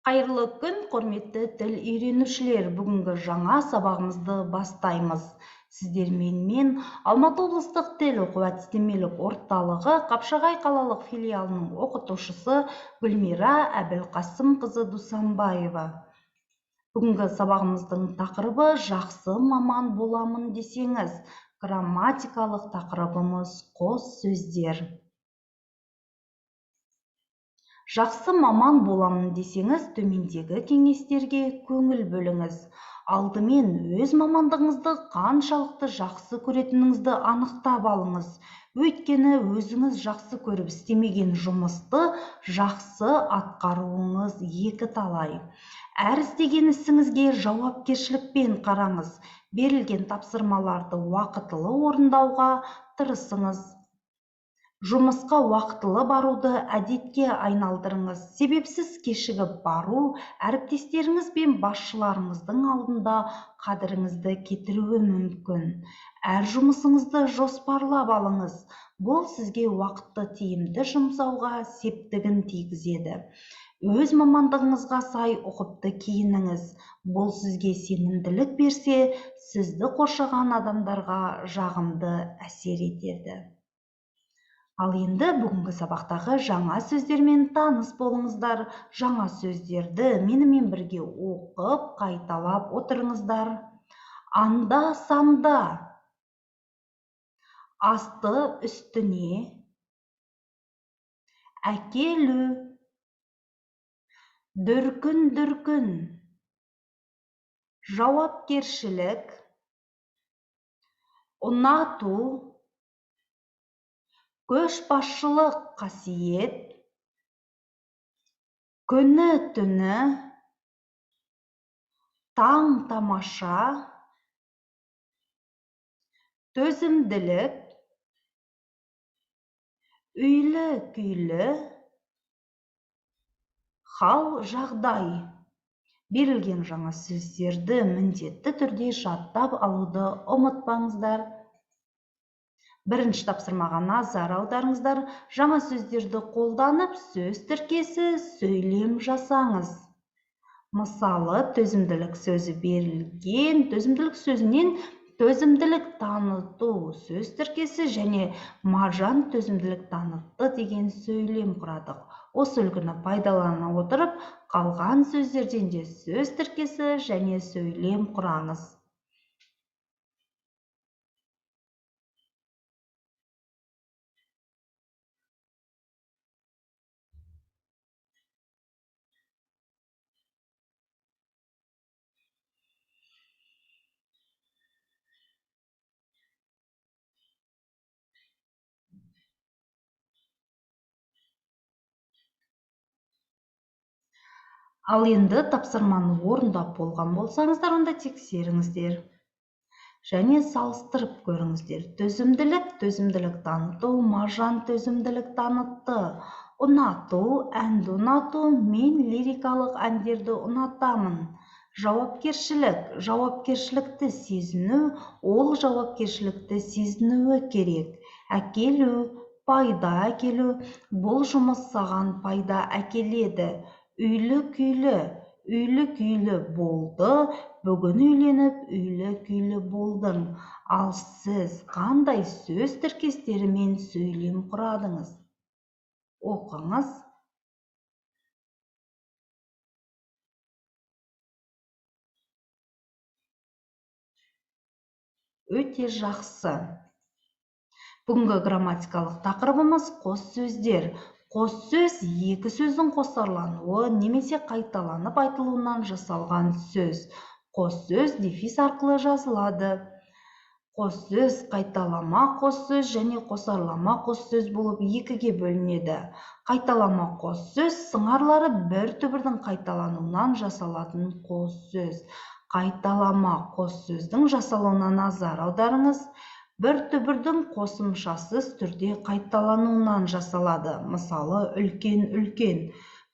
Қайырлы күн, құрметті тіл үйренушілер! Бүгінгі жаңа сабағымызды бастаймыз. Сіздермен мен Алматы облыстық тіл оқу әдістемелік орталығы Қапшағай қалалық филиалының оқытушысы Гүлмира Әбілқасымқызы Дусанбаева. Бүгінгі сабағымыздың тақырыбы жақсы маман боламын десеңіз. Грамматикалық тақырыбымыз қос сөздер. Жақсы маман боламын десеңіз, төмендегі кеңестерге көңіл бөліңіз. Алдымен өз мамандығыңызды қаншалықты жақсы көретініңізді анықтап алыңыз. Өйткені өзіңіз жақсы көріп істемеген жұмысты жақсы атқаруыңыз екі талай. Әр істеген ісіңізге жауапкершілікпен қараңыз. Берілген тапсырмаларды уақытылы орындауға тырысыңыз. Жұмысқа уақытылы баруды әдетке айналдырыңыз. Себепсіз кешігіп бару әріптестеріңіз бен басшыларыңыздың алдында қадіріңізді кетіруі мүмкін. Әр жұмысыңызды жоспарлап алыңыз. Бұл сізге уақытты тиімді жұмсауға септігін тигізеді. Өз мамандығыңызға сай ұқыпты киініңіз. Бұл сізге сенімділік берсе, сізді қоршаған адамдарға жағымды әсер етеді. Ал енді бүгінгі сабақтағы жаңа сөздермен таныс болыңыздар. Жаңа сөздерді менімен бірге оқып, қайталап отырыңыздар. Анда-санда, асты үстіне, әкелу, дүркін-дүркін, жауапкершілік, ұнату, көшбасшылық қасиет, күні-түні, таң-тамаша, төзімділік, үйлі-күйлі, хал-жағдай. Берілген жаңа сөздерді міндетті түрде жаттап алуды ұмытпаңыздар. Бірінші тапсырмаға назар аударыңыздар. Жаңа сөздерді қолданып, сөз тіркесі сөйлем жасаңыз. Мысалы, төзімділік сөзі берілген. Төзімділік сөзінен төзімділік таныту сөз тіркесі және Маржан төзімділік танытты деген сөйлем құрадық. Осы үлгіні пайдалана отырып, қалған сөздерден де сөз тіркесі және сөйлем құраңыз. Ал енді тапсырманы орындап болған болсаңыздар, онда тексеріңіздер және салыстырып көріңіздер. Төзімділік, төзімділік таныту, Маржан төзімділік танытты. Ұнату, әнді ұнату, мен лирикалық әндерді ұнатамын. Жауапкершілік, жауапкершілікті сезіну, ол жауапкершілікті сезінуі керек. Әкелу, пайда әкелу, бұл жұмыс саған пайда әкеледі. Үйлі-күйлі, үйлі-күйлі болды, бүгін үйленіп, үйлі-күйлі болдың. Ал сіз қандай сөз тіркестерімен сөйлем құрадыңыз? Оқыңыз. Өте жақсы. Бүгінгі грамматикалық тақырыбымыз қос сөздер. Қос сөз екі сөздің қосарлануы немесе қайталанып айтылуынан жасалған сөз. Қос сөз дефис арқылы жазылады. Қос сөз қайталама қос сөз және қосарлама қос сөз болып екіге бөлінеді. Қайталама қос сөз сыңарлары бір түбірдің қайталануынан жасалатын қос сөз. Қайталама қос сөздің жасалуына назар аударыңыз. Бір түбірдің қосымшасыз түрде қайталануынан жасалады. Мысалы, үлкен-үлкен.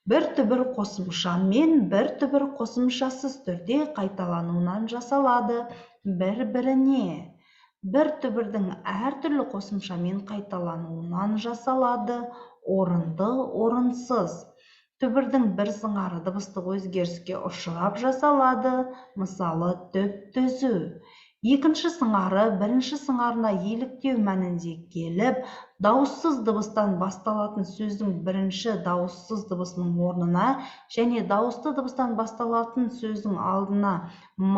Бір түбір қосымшамен бір түбір қосымшасыз түрде қайталануынан жасалады. Бір-біріне. Бір түбірдің әртүрлі қосымшамен қайталануынан жасалады. Орынды, орынсыз. Түбірдің бір сыңары дыбыстық өзгеріске ұшырап жасалады, мысалы, түп-түзу. Екінші сыңары бірінші сыңарына еліктеу мәнінде келіп, дауыссыз дыбыстан басталатын сөздің бірінші дауыссыз дыбысының орнына және дауысты дыбыстан басталатын сөздің алдына м,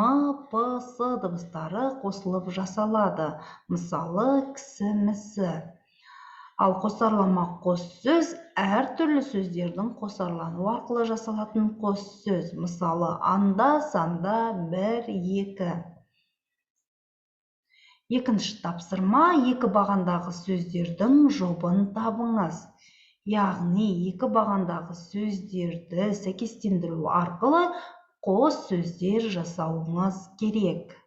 п, с дыбыстары қосылып жасалады, мысалы, кісі-місі. Ал қосарлама қос сөз әртүрлі сөздердің қосарлануы арқылы жасалатын қос сөз, мысалы, анда-санда, бір, екі. Екінші тапсырма: екі бағандағы сөздердің жұбын табыңыз. Яғни екі бағандағы сөздерді сәйкестендіру арқылы қос сөздер жасауыңыз керек.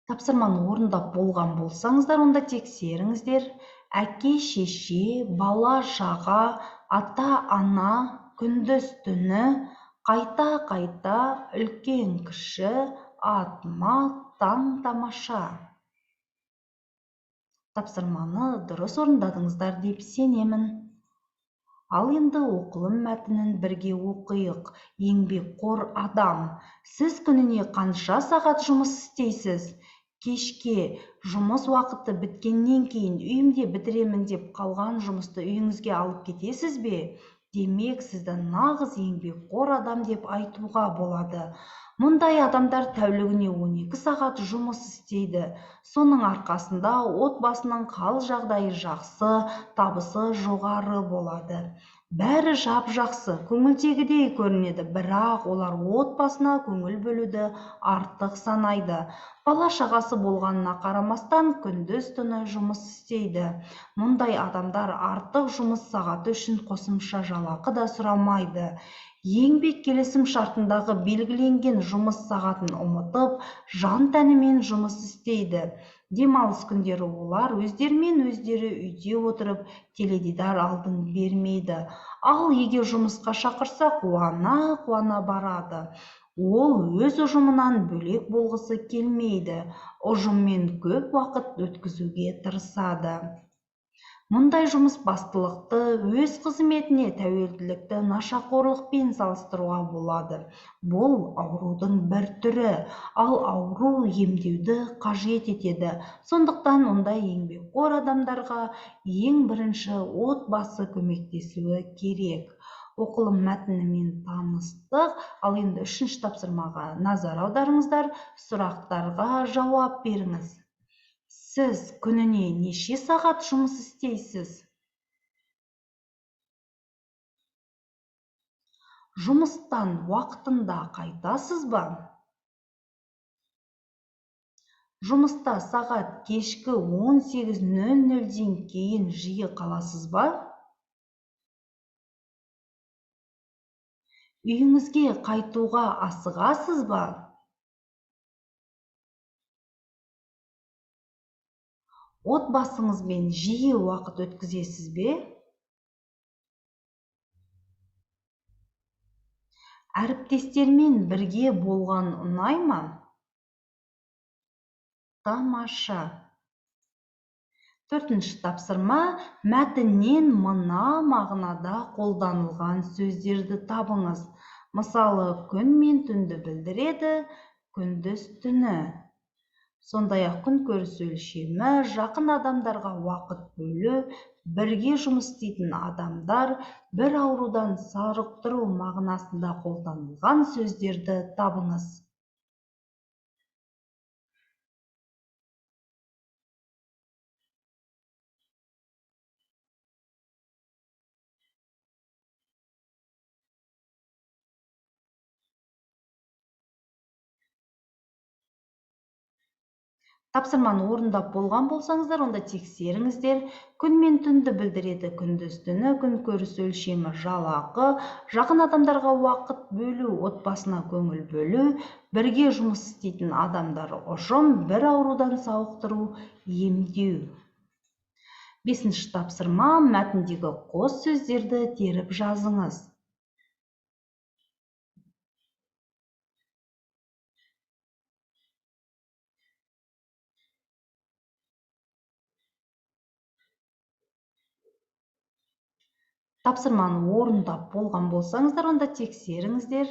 Тапсырманы орындап болған болсаңыздар, онда тексеріңіздер. Әке, шеше, бала, шаға, ата-ана, күндіз түні, қайта-қайта, үлкен кіші, атма, таң тамаша. Тапсырманы дұрыс орындадыңыздар деп сенемін. Ал енді оқылым мәтінін бірге оқиық. Еңбекқор адам. Сіз күніне қанша сағат жұмыс істейсіз? Кешке жұмыс уақыты біткеннен кейін үйімде бітіремін деп қалған жұмысты үйіңізге алып кетесіз бе? Демек, сізді нағыз еңбекқор адам деп айтуға болады. Мұндай адамдар тәулігіне 12 сағат жұмыс істейді. Соның арқасында отбасының хал жағдайы жақсы, табысы жоғары болады. Бәрі жап-жақсы, көңілдегідей көрінеді, бірақ олар отбасына көңіл бөлуді артық санайды. Бала-шағасы болғанына қарамастан күндіз-түні жұмыс істейді. Мұндай адамдар артық жұмыс сағаты үшін қосымша жалақы да сұрамайды. Еңбек келісім шартындағы белгіленген жұмыс сағатын ұмытып, жан тәнімен жұмыс істейді. Демалыс күндері олар өздерімен өздері үйде отырып, теледидар алдын бермейді. Ал егер жұмысқа шақырса, қуана-қуана барады. Ол өз ұжымынан бөлек болғысы келмейді. Ұжыммен көп уақыт өткізуге тырысады. Мұндай жұмысбастылықты өз қызметіне тәуелділікті нашақорлықпен салыстыруға болады. Бұл аурудың бір түрі, ал ауру емдеуді қажет етеді. Сондықтан ондай еңбекқор адамдарға ең бірінші отбасы көмектесуі керек. Оқылым мәтінімен таныстық, ал енді үшінші тапсырмаға назар аударыңыздар, сұрақтарға жауап беріңіз. Сіз күніне неше сағат жұмыс істейсіз? Жұмыстан уақытында қайтасыз ба? Жұмыста сағат кешкі 18:00-ден кейін жиі қаласыз ба? Үйіңізге қайтуға асығасыз ба? Отбасыңызбен жиі уақыт өткізесіз бе? Әріптестермен бірге болған ұнай ма? Тамаша. Төртінші тапсырма: мәтіннен мына мағынада қолданылған сөздерді табыңыз. Мысалы, күн мен түнді білдіреді, күндіз түні. Сондай-ақ күнкөріс өлшемі, жақын адамдарға уақыт бөлу, бірге жұмыс істейтін адамдар, бір аурудан сауықтыру мағынасында қолданылған сөздерді табыңыз. Тапсырманы орындап болған болсаңыздар, онда тексеріңіздер. Күн мен түнді білдіреді, күндіз түні, күнкөріс өлшемі, жалақы, жақын адамдарға уақыт бөлу, отбасына көңіл бөлу, бірге жұмыс істейтін адамдар, ұжым, бір аурудан сауықтыру, емдеу. Бесінші тапсырма: мәтіндегі қос сөздерді теріп жазыңыз. Тапсырманы орындап болған болсаңыздар, онда тексеріңіздер.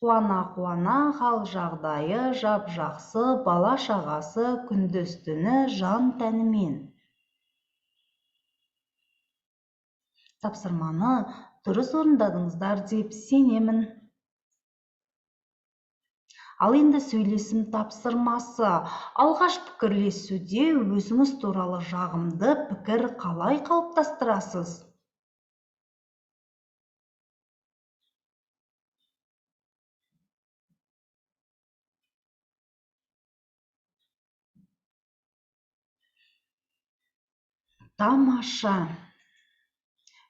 Қуана-қуана, хал жағдайы жап-жақсы, бала-шағасы күндіз-түні жан-тәнімен. Тапсырманы дұрыс орындадыңыздар деп сенемін. Ал енді сөйлесім тапсырмасы. Алғаш пікірлесуде өзіңіз туралы жағымды пікір қалай қалыптастырасыз? Тамаша.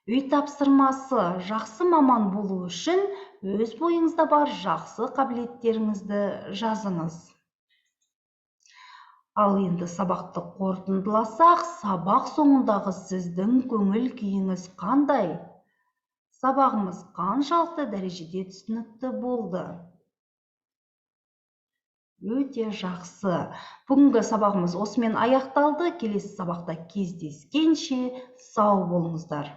Үй тапсырмасы: жақсы маман болу үшін өз бойыңызда бар жақсы қабілеттеріңізді жазыңыз. Ал енді сабақты қорытындыласақ, сабақ соңындағы сіздің көңіл күйіңіз қандай? Сабағымыз қаншалықты дәрежеде түсінікті болды? Өте жақсы. Бүгінгі сабағымыз осымен аяқталды. Келесі сабақта кездескенше сау болыңыздар.